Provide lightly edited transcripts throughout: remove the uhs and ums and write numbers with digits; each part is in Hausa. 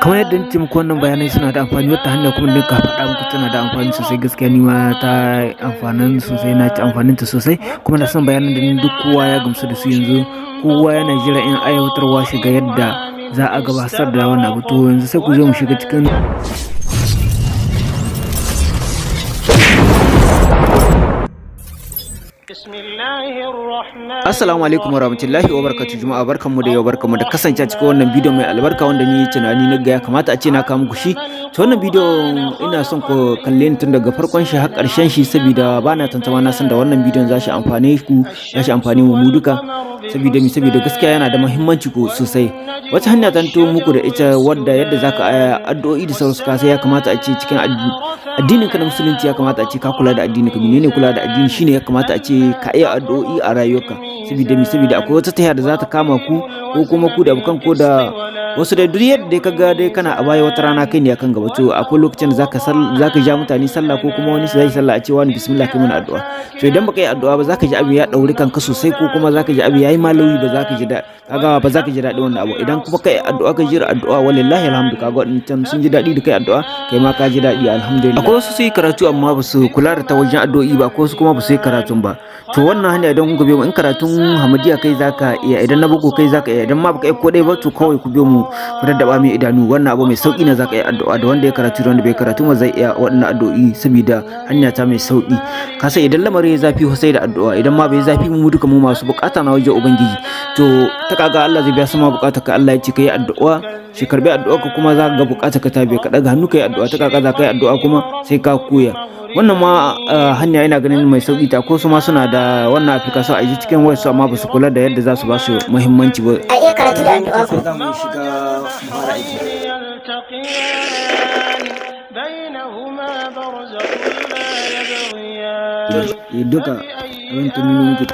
Kamar yadda nace muku, wannan bayanai suna da amfani. Wata hanya kuma da ka faɗa muku tana da amfani sosai. Gaskiya ni ma ta amfanin sosai, na ci amfanin ta sosai, kuma na san bayanan da ni duk kowa ya gamsu da su. Yanzu kowa yana jira in aiwatarwa shiga yadda za a gabatar da wannan abu. To, yanzu sai ku zo mu shiga cikin. Assalamu alaikum warahmatullahi wabarakatuh. Jama'a, barkanmu da yau, barkanmu da kasance cikin wannan bidiyo mai albarka wanda ni tunani na ga ya kamata a ce na kawo muku shi. To, wannan bidiyo ina son ku kalle ni tun daga farkon shi har karshen shi, saboda bana tantama, na san da wannan bidiyon za shi amfane ku, za shi amfane mu mu duka. Saboda mi? Saboda gaskiya yana da muhimmanci ku sosai. Wata hanya ta to muku da ita wadda yadda zaka addu'o'i da sauransu, ka sai ya kamata a ce cikin addinin ka na Musulunci ya kamata a ce ka kula da addinin ka. Menene kula da addini? Shine ya kamata a ce ka iya addu'o'i a rayuwarka. Saboda mi? Saboda akwai wata tahiya da za ta kama ku, ko kuma ku da abokan ko da wasu da duk yadda dai kaga dai kana a baya, wata rana kai ne akan gaba. To, akwai lokacin da zaka ja mutane sallah, ko kuma wani zai sallah, a ce, "Wani, bismillah, kai mana addu'a." To, idan baka yi addu'a ba, zaka ji abu ya dauri kanka sosai, ko kuma zaka ji abu yayi malawi, ba zaka ji da kaga ba zaka ji daɗin wannan abu. Idan kuma kai addu'a, ka jira addu'a, walillahi alhamdu, kaga waɗancan sun ji daɗi da kai addu'a, kai ma ka ji daɗi, alhamdulillah. Akwai wasu su yi karatu amma ba su kula da ta wajen addu'o'i ba, ko su kuma ba su yi karatun ba. To, wannan hanya idan kuka biyo mu, in karatun Hamadiya kai zaka iya, idan na boko kai zaka iya, idan ma baka iya ko ɗaya ba, to kawai ku biyo mu, ku daddaba mai idanu. Wannan abu mai sauki ne, zaka iya addu'a. Da wanda ya karatu da wanda bai karatu ma zai iya waɗannan addu'o'i, saboda hanya ta mai sauki. Ka san idan lamarin ya zafi sai da addu'a. Idan ma bai zafi, mu duka mu masu bukata na wajen Ubangiji. To, ta kaga Allah zai biya sama bukatar ka. Allah ya ce kai addu'a, shi karbi addu'a ka, kuma za ka ga bukatar ka ta biya. Ka daga hannu kai addu'a, ta kaka za ka yi addu'a, kuma sai ka koya wannan ma hanya. Ina ganin mai sauki ta ko su ma suna da wannan application a cikin wayarsu, amma ba su kula da yadda za su ba su muhimmanci ba. A iya karatu da addu'a ko. Za mu shiga mu fara aiki. يلتقيان بينهما برزخ لا يبغيان. Eh, duka abin ta nuno muku,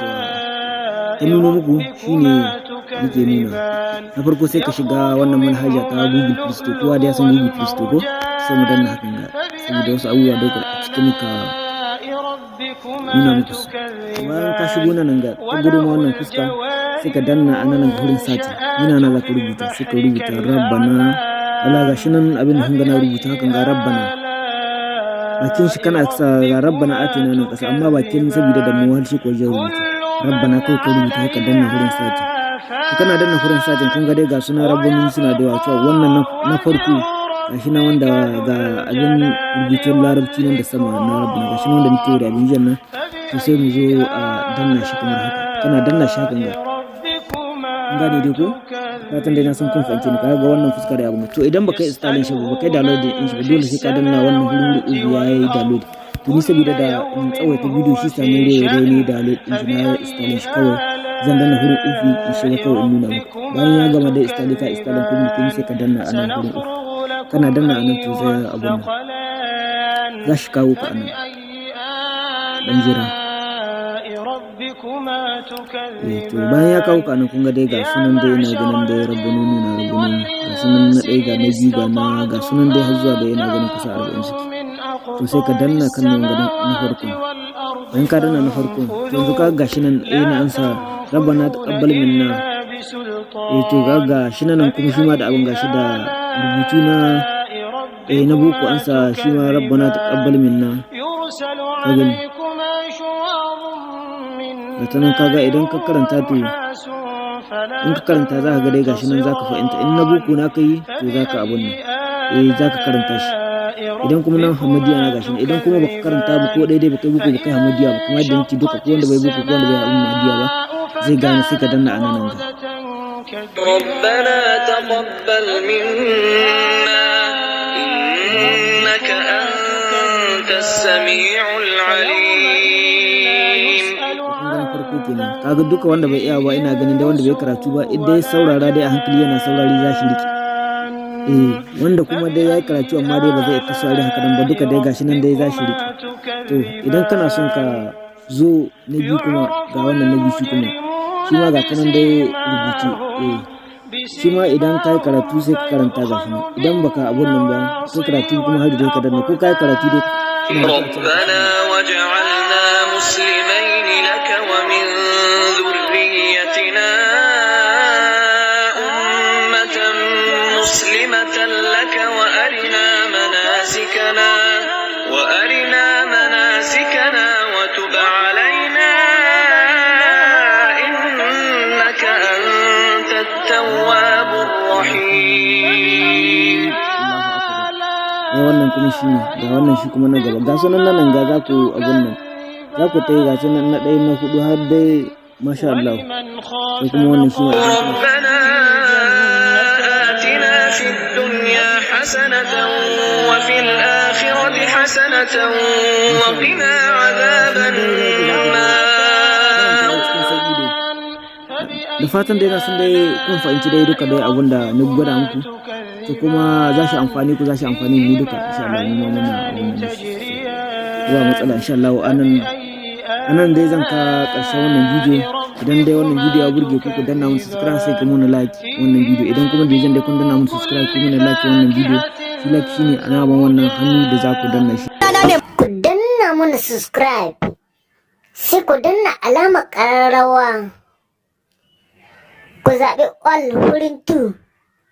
ta nuno muku shine nake nuna. Na farko sai ka shiga wannan manhaja ta Google Play Store. Kowa da ya san Google Play Store ko? Sai mu danna hakan ga, saboda wasu abubuwa da a cikin muka nuna muku su. Bayan ka shigo nan ga ta gudu ma wannan fuska, sai ka danna a nan wurin search. Yana nan, za ka rubuta, sai ka rubuta "Rabbana". Allah, ga shi nan abin da kun ga na rubuta hakan ga "Rabbana". Bakin shi kana sa ga "Rabbana atina" nan kasa, amma bakin saboda da mu shi ko wajen rubuta "Rabbana" kawai ka rubuta haka, danna wurin search. To, kana danna wurin search, kun ga dai ga sunan rabbani suna da yawa. Cewa wannan na farko gashi nan, wanda ga abin rubutun Larabci nan da sama na "Rabbana", gashi nan wanda muke da abin jan nan. To, sai mu zo a danna shi kamar haka. Kana danna shi hakan ga, kun gane dai ko? Fatan dai na san kun fahimce ni. Kaga ga wannan fuskar ya abu. To, idan baka yi installing shi ba, baka yi download din shi ba, dole sai ka danna wannan wurin uku yayi download. To, ni saboda da in tsawaita bidiyo shi sami rai ne download din shi, na installing shi, kawai zan danna wurin uku in shiga kawai in nuna muku. Bayan ya gama da installing, ka installing kuma kuma sai ka danna anan wurin uku. Kana danna anan, to sai abun nan za shi kawo ka anan. Dan jira. Eh, to, bayan ya kawo ka anan, kun ga dai ga sunan dai, ina ganin dai rabbanoni na rabbanoni, ga sunan na ɗaya, ga na biyu, ga na ga sunan dai har zuwa da ina ganin kusa 40 suke. To, sai ka danna kan nan ga na farkon. Bayan ka danna na farkon, to yanzu ka ga shi nan eh na ansa "Rabbana taqabbal minna". Eh, to ga shi nan kuma shi ma da abin gashi da rubutu na eh na boko, ansa shi ma "Rabbana taqabbal minna". Ka gani, ga ta nan. Kaga idan ka karanta, to in ka karanta za ka ga dai gashi nan, za ka fahimta. In na boko na kai, to za ka abun nan, eh, za ka karanta shi. Idan kuma nan Hamadiya na, gashi nan. Idan kuma baka karanta ba ko daidai, baka yi boko, baka yi Hamadiya ba, kuma yadda nake duka, ko wanda bai boko ko wanda bai Hamadiya ba zai gane. Sai ka danna a nan ga. ربنا تقبل منا إنك أنت السميع العليم. Kun ga na farko kenan. Kaga duka wanda bai iya ba, ina ganin da wanda bai karatu ba, idan ya saurara dai a hankali yana saurari, za shi rike. Eh, wanda kuma dai ya yi karatu amma dai ba zai ta saurari haka nan ba, duka dai gashi nan dai za shi rike. To, idan kana son ka zo na biyu kuma, ga wannan na biyu shi kuma, shi ma ga ta nan dai rubuce. Eh, shi ma idan ka yi karatu sai ka karanta, gashi nan. Idan baka abun nan ba, sai karatu kuma har da ka danna, ko ka yi karatu dai suna da kyau a ce. ربنا واجعلنا مسلمين لك ومن ذريتنا أمة مسلمة. لك وأرنا مناسكنا وتب علينا إنك أنت التواب الرحيم. Allahu akbar. Eh, wannan kuma shine, ga wannan shi kuma na gaba, ga sunan nan, ga za ku abun nan, za ku tai, ga sunan na ɗaya, na hudu, har dai masha Allah. Sai kuma wannan shi ne. ربنا آتنا في الدنيا حسنة وفي الآخرة حسنة وقنا عذاب النار. Cikin sauƙi dai. Da fatan dai na san dai kun fahimci dai duka dai abun da na gwada muku. To, kuma za shi amfani ku, za shi amfani mu duka insha Allah. Mu ma muna abun nan ba matsala insha Allah. Anan dai zan ka ƙarshen wannan bidiyo. Idan dai wannan bidiyo ya burge ku, ku danna mun subscribe, sai ku muna like wannan bidiyo. Idan kuma da dai kun danna mun subscribe, ku muna like wannan bidiyo. Shi like shine alaman wannan hannu da za ku danna shi. Ku danna mana subscribe, sai ku danna alamar ƙararrawa, ku zaɓi all wurin 2.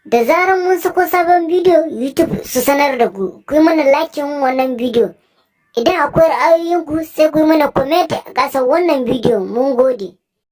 Da zarar mun sako sabon bidiyo, YouTube su sanar da ku. Ku yi mana like wannan bidiyo. Idan akwai ra'ayoyinku, sai ku yi mana comment a ƙasar wannan bidiyo. Mun gode.